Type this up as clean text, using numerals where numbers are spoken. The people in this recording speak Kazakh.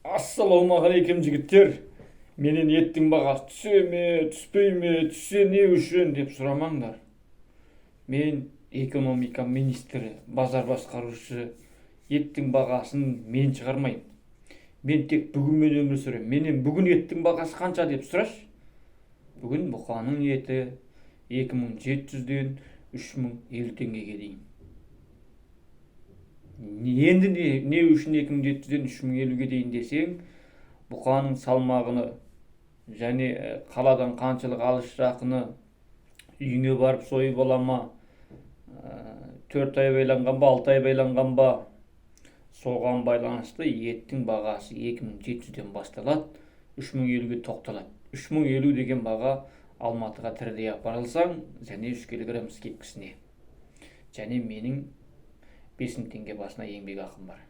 Ассалаумағалейкум, жігіттер! Менен еттің бағасы түсе ме, түспей ме, түссе, не үшін деп сұрамаңдар. Мен экономика министрі, базар басқарушы, еттің бағасын мен шығармаймын. Мен тек бүгінмен өмір сүремін. Менен бүгін еттің бағасы қанша деп сұрашы. Бүгін бұқаның еті 2700-ден 3050 теңгеге дейін. Енді не үшін 2700-ден 3050-ге дейін десең, бұқаның салмағыны және қаладан қаншалық алыс жақыны, үйіңе барып сойып ала ма, 4 ай байланған ба, 6 ай байланған ба, соған байланысты еттің бағасы 2700-ден басталады, 3050-ге тоқталады. 3050 деген баға Алматыға тірідей апарылсаң және 3 килограмм скидкасіне және менің 5000 теңге басына еңбек ақым бар.